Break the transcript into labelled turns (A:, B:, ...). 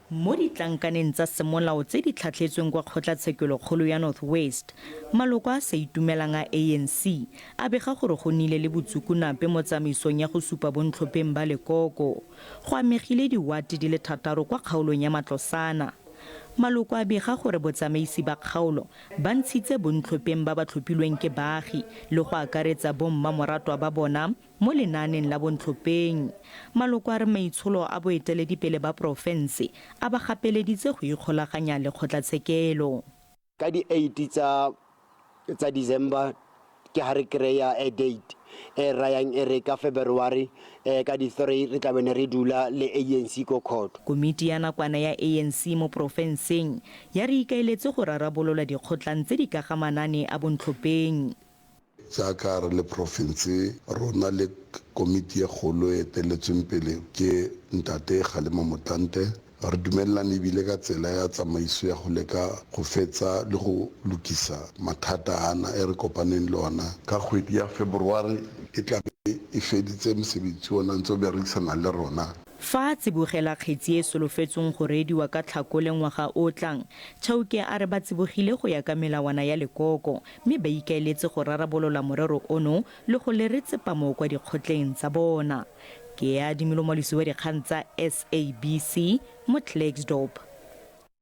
A: Mo ditlankaneng tsa semolao tse di tlhatlhetsweng kwa Kgotlatshekelokgolo ya North West, maloko a a sa itumelang a ANC a bega gore go nnile le botsukunape mo tsamaisong ya go supa bontlhopheng ba lekoko. Go amegile diwate di le thataro kwa kgaolong ya Matlosana. Maloko a bega gore botsamaisi ba kgaolo ba ntshitse bontlhopheng ba ba tlhophilweng ke baagi le go akaretsa bommamoratwa ba bona Mo lenaaneng la bontlhopheng, maloko a re maitsholo a boeteledipele ba porofense a ba gapeleditse go ikgolaganya le kgotlatshekelo.
B: Ka di eight tsa tsa December ke ha re kry-a a date e rayang e re ka February ka di 3 re tla be ne re dula le ANC ko court.
A: Komiti ya nakwana ya ANC mo porofenseng ya re ikaeletse go rarabolola dikgotlang tse di ka ga manane a bontlhopheng.
C: Jaaka re le porofense, rona le komiti e kgolo e eteletsweng pele ke Ntate Kgalema Motlanthe, re dumelelane ebile ka tsela ya tsamaiso ya go leka go fetsa le go lokisa mathata ana e re kopaneng le ona. Ka kgwedi ya February e tla be e feditse mosebetsi ona ntse o berekisana le rona.
A: Fa a tsibogela kgetsi e e solofetsweng go reediwa ka Tlhakole ngwaga o o tlang, Chauke a re ba tsibogile go ya ka melawana ya lekoko mme ba ikaeletse go rarabolola morero ono le go lere tsepamo kwa dikgotleng tsa bona. Ke Adimilo Moalosi wa dikgang tsa SABC mo Klerksdorp.